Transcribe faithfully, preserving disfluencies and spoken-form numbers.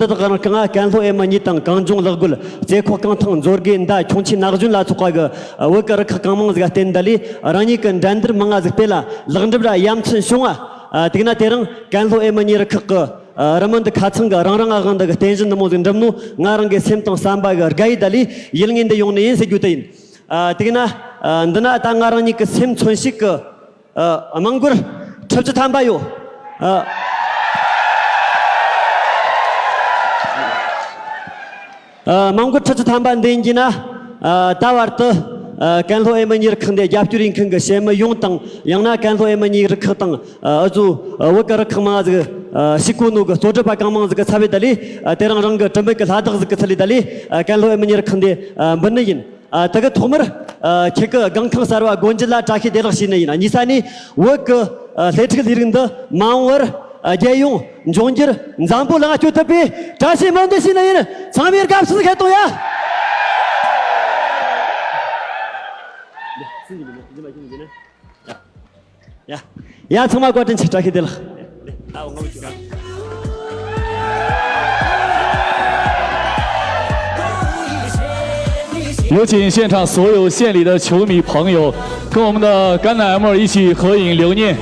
དེ་དག་རང་རྐང་ང་ཀན་ལྷོ་ཨེ་མ་གཉིས་དང་གངས་ལྗོངས་ལག་རྒོད། རྩེ་ཁོག་རྐང་ཐང་མཛོད་དགེ་མདའ་ཁྱུང་ཆེན་ན་གཞོན་ལ་སོགས་པ་གི་བོད་ཀྱི་རུ་ཁག་གང་མང་ཟིག་བརྟེན་ད་ལས་རང་ཉིད་ཀྱི་འགྲན་བསྡུར་མང་ང་ཟིག་སྤེལ་ལ་ལེགས་འགྲུབ་ར་ཡ་མཚན་བྱུང་ང་། དེས་ན་དེ་རིང་ཀན་ལྷོ་ཨེ་མ་གཉིས་རུ་ཁག་གི་རུ་མི་འདི་ཁ་ཚང་གི་རང་རང་ང་དབང་འདི་གི་རྟེན་གཞི་འདི་མོ་ཟིག་འགྲུབ་ནོ། ང་རང་གི་སེམས་དང་བསམ་པ་གི་དགའ་ཡི་ད་ལས་ཡིད་ངེས་འདི་ཡོང་ནི་ཡིན་ཟེར་རྒྱུ་དེ་ཡིན། དེས་ན་འདི་ན་ད་ང་རང་ཉིད་ཀྱི་སེམས་མཚོན་བྱེད་ཀྱི་ཨ། དམངས་སྒོར་ཁྲི་བཅུ་ཐམ་པ་ཡོད། ཨ། ཨ། དམངས་སྒོར་ཁྲི་བཅུ་ཐམ་པ་འདི་ཡིན་གྱི་ན། ཨ། ད་བར་དུ། ཨ། ཀན་ལྷོ་ཨེ་མ་གཉིས་རུ་ཁག་འདི་རྒྱབ་སྐྱོར་ཡིན་མཁན་གྱི་ཕྱི་མི་ཡོངས་དང་། ཡང་ན་ཀན་ལྷོ་ཨེ་མ་གཉིས་རུ་ཁག་དང་། ཨ། འུ་ཚོ་བོད་ཀྱི་རུ་ཁག་མང་ཟིག་ཨ། ཞུགས་གོ་ནོ་གི་གཙོ་སྒྲུབ་པ་གང་མང་ཟིག་གི་ཚབ་བྱས་ད་ལས། ཨ། དེ་རིང་རང་གི་དྲི་མེད་ཀྱི་ལྷ་བདག་ཟིག་གི་ཚུལ་ལས་ད་ལས། ཨ། ཀན་ལྷོ་ཨེ་མ་གཉིས་རུ་ཁག་འདི། ཨ། འབུད་ནི་ཡིན། ཨ། དེ་གི་ཐོག་མར། ཨ། ཁྱེད་ཀྱི་སྒང་ཁང་གསར་བ་སྒོ་འབྱེད་ལ་བཀྲ་ཤིས་བདེ་ལེགས་ཞུས་ནི་ཡིན། གཉིས་ས་ནས་བོད་ཀྱི། ཨ། ལྷ་ཕྲུག་ལས་རིགས་འདི་མ་འོངས་པར། ཨ། རྒྱལ་ཡོངས་འབྱུང་འགྱུར་འཛམ་བུ་གླིང་སྐྱོད་ཐུབ་པའི་བཀྲ་ཤིས་སྨོན་འདུན་ཞུས་ནི་ཡིན། ཚང་མས་དགའ་བསུ་ཞིག་གཏོང་ཡ། ཡ། ཡ། ཚང་མ་བཀའ་དྲིན་ཆེ། བཀྲ་ཤིས་བདེ་ལེགས། 有请现场所有献礼的球迷朋友，跟我们的橄榄M二一起合影留念。